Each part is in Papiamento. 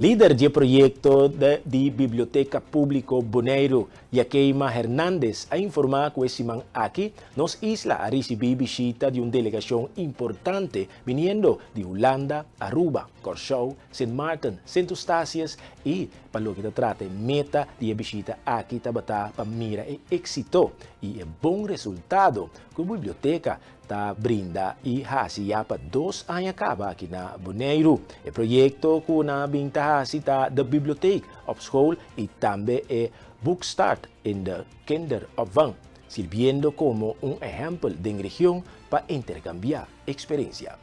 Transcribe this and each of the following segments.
Lider di proyekto di Biblioteka Públiko Boneiru, Yakeima Hernandez, a informá ku e siman aki nos isla a risibí bishita di un delegashon importante biniendo di Hulanda, Aruba, Kòrsou, Sint Maarten, Sint Eustatius i pa loke ta trata e meta di e bishita aki tabata pa mira e éksito i e bon resultado ku biblioteka ta brinda i hasi ya pa 2 aña kaba aki na Boneiru. E proyekto ku nan a bin ta hasi ta De Bibliotheek op School i tambe e Bookstart in de Kinderopvang, sirbiendo komo un ehèmpel den region pa interkambiá eksperensia.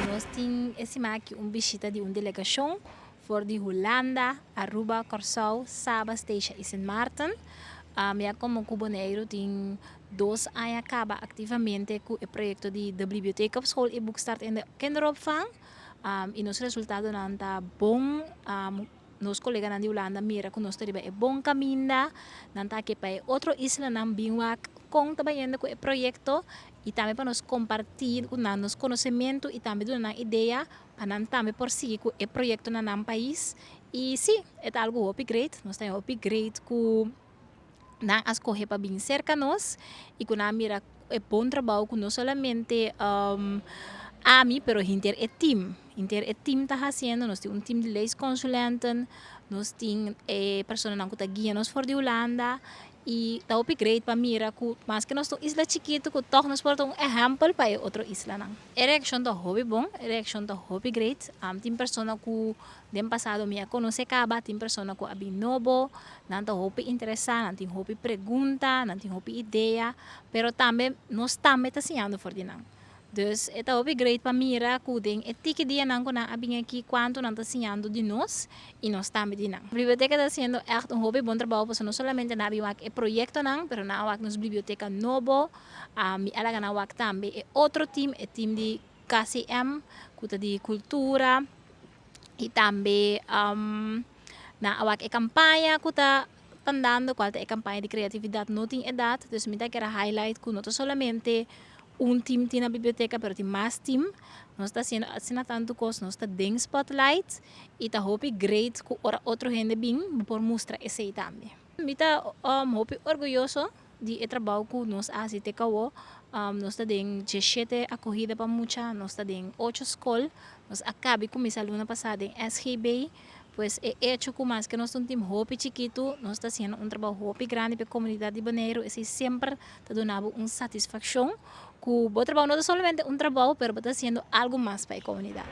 Nos tin e siman aki un bishita di un delegashon for di Hulanda, Aruba, Kòrsou, Saba, Statia i Sint Maarten. Ya komo ku Boneiru tin 2 aña kaba aktivamente ku e proyekto di De Bibliotheek op School i Bookstart in de Kinderopvang. I nos resultadonan ta bon. Nos koleganan di Hulanda mira ku nos ta riba e bon kaminda. Nan ta ke pa e otro islanan bin wak kon ta bayendo ku e proyekto i tambe pa nos kompartí ku nan nos konosementu i tambe duna nan idea pa nan tambe por sigui ku e proyekto na nan pais. I sí, e ta algu hopi great. Nos ta hopi great ku nan a skohe pa bin serka nos i ku nan a mira e bon trabou ku no solamente ami, pero henter e team. Henter e team ta hasiendo. Nos tin un team di leesconsulenten, nos tin e personanan ku ta guia nos for di Hulanda i ta hopi great pa mira ku maske nos ta un isla chikitu, ku tòg nos por ta un ehèmpel pa e otro islanan. E reakshon ta hopi bon, e reakshon ta hopi great. Tin persona ku den pasado mi a konosé kaba, tin persona ku a bin nobo, nan ta hopi interesá, nan tin hopi pregunta, nan tin hopi idea, pero tambe nos tambe ta siñando for di nan. Dus e ta hopi great pa mira ku den e tiki dianan ku nan a bin aki kuantu nan ta siñando di nos i nos tambe di nan. Biblioteka ta hasiendo ègt un hopi bon trabou pasobra no solamente nan a bin wak e proyektonan, pero nan a wak nos biblioteka nobo. Mi a laga nan wak tambe e otro team, e team di KCM ku ta di kultura i tambe nan a wak e kampaña ku ta andando, kual ta e kampaña di kreatividat no tin edat. Dus mi ta kere highlight ku no ta solamente un team tin na biblioteka, pero tin mas team. Nos ta hasiendo asina tantu kos, nos ta den spotlight i ta hopi great ku ora otro hende bin bo por mustra esei tambe. Mi ta hopi orguyoso di e trabou ku nos a hasi te kawó. Nos ta den 17 akohida pa mucha, nos ta den ocho skol, nos a kaba di kuminsá luna pasá den SGB. Pues e echo ku maske nos ta un team hopi chikitu, nos ta hasiendo un trabou hopi grandi pa e komunidat di Boneiru, esei semper ta duna bo un satisfakshon ku bo trabou no ta solamente un trabou, pero bo ta hasiendo algu mas pa e komunidat.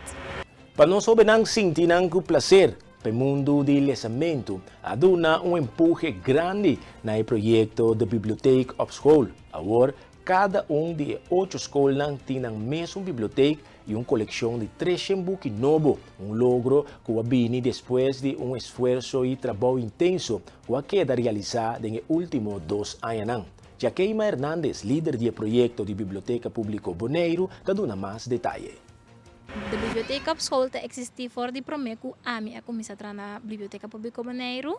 Pa nos hóbennan sinti nan ku plaser pa e mundu di lesamentu, a duna un empuhe grandi na e proyekto De Bibliotheek op School. Awor, kada un di e ocho skolnan tin nan mesun bibliotek i un kolekshon di 300 buki nobo, un logro ku a bini despues di un esfuerso i trabou intenso ku a keda realisá den e último 2 añanan. Jakeima Hernandez, lider di e proyekto di Biblioteka Públiko Boneiru, ta duna mas detaye. De Bibliotheek op School ta eksistí for di promé ku ami a kuminsá traha na Biblioteka Públiko Boneiru.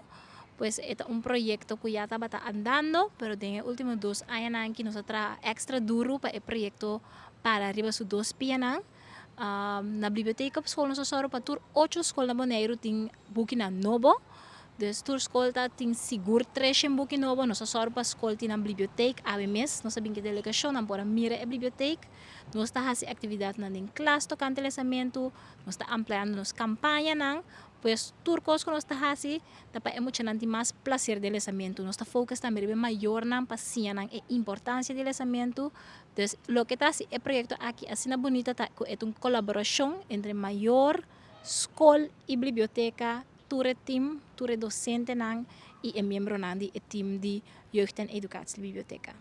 Pues e ta un proyekto ku ya tabata andando, pero den e último 2 añanan aki nos a traha èkstra duru pa e proyekto para riba su dos pianan. Na Bibliotheek op School nos a sòru pa tur ocho skol na Boneiru tin bukinan nobo. Dus tur skol ta tin sigur 300 buki nobo. Nos a sòru pa skol tin nan bibliotek awe mes. Nos a bin ku e delegashon, nan por a mira e bibliotek. Nos ta hasi aktividatnan den klas tokante lesamentu, nos ta ampliando nos kampañanan. Pues tur kos ku nos ta hasi ta pa e muchanan tin mas plaser den lesamentu. Nos ta focus tambe riba e mayornan pa siña nan e importansia di lesamentu. Dus loke ta hasi e proyekto aki asina bunita ta ku e ta un kolaborashon entre mayor, skol i biblioteka, tur e team, tur e dosentenan i e miembronan di e team di Jeugd en Educatiebibliotheek.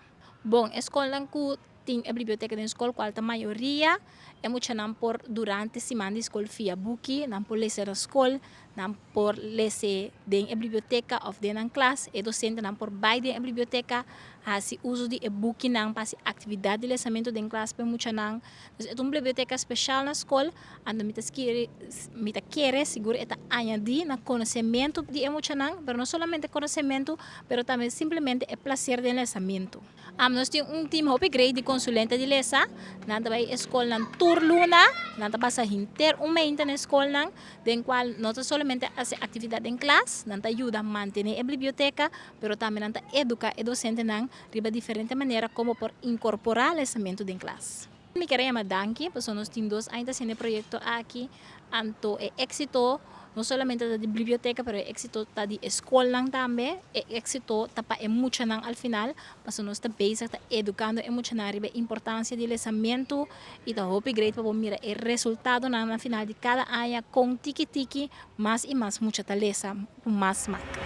Bon, e skolnan ku tin e biblioteka den skol, kual ta mayoria, e muchanan por durante siman di skol fia buki, nan por lesa na skol, nan por lesa den e biblioteka òf den nan klas, e dosentenan por bai den e biblioteka, hasi uso di e bukinan pa hasi aktividat di lesamentu den klas pa e muchanan. Dus e ta un biblioteka speshal na skol, anto mi ta skiri, mi ta kere sigur e ta añadí na konosementu di e muchanan, pero no solamente konosementu, pero tambe simplemente e plaser den lesamentu. Nos tin un team hopi great di consulente di lesa, nan ta bay scol nan tur luna, nan ta pasa henter un mainta na scol nan, den cual no ta solamente haci actividad den klas, nan ta yuda mantene e biblioteca, pero tambe nan ta educa e docente nan riba diferente manera con por incorpora lesamento den klas. Mi kier yama danki, pasobra nos tin 2 aña haciendo e proyecto aki, anto e exito no solamente ta di biblioteca, pero e exito ta di scol tambe, e exito ta pa e muchanan al final, pasobra nos ta bezig ta educando e muchanan riba importancia di lesamento y ta hopi great pa mira e resultado na final di cada aña, con tiki tiki mas y mas mucha ta lesa, mas smaak.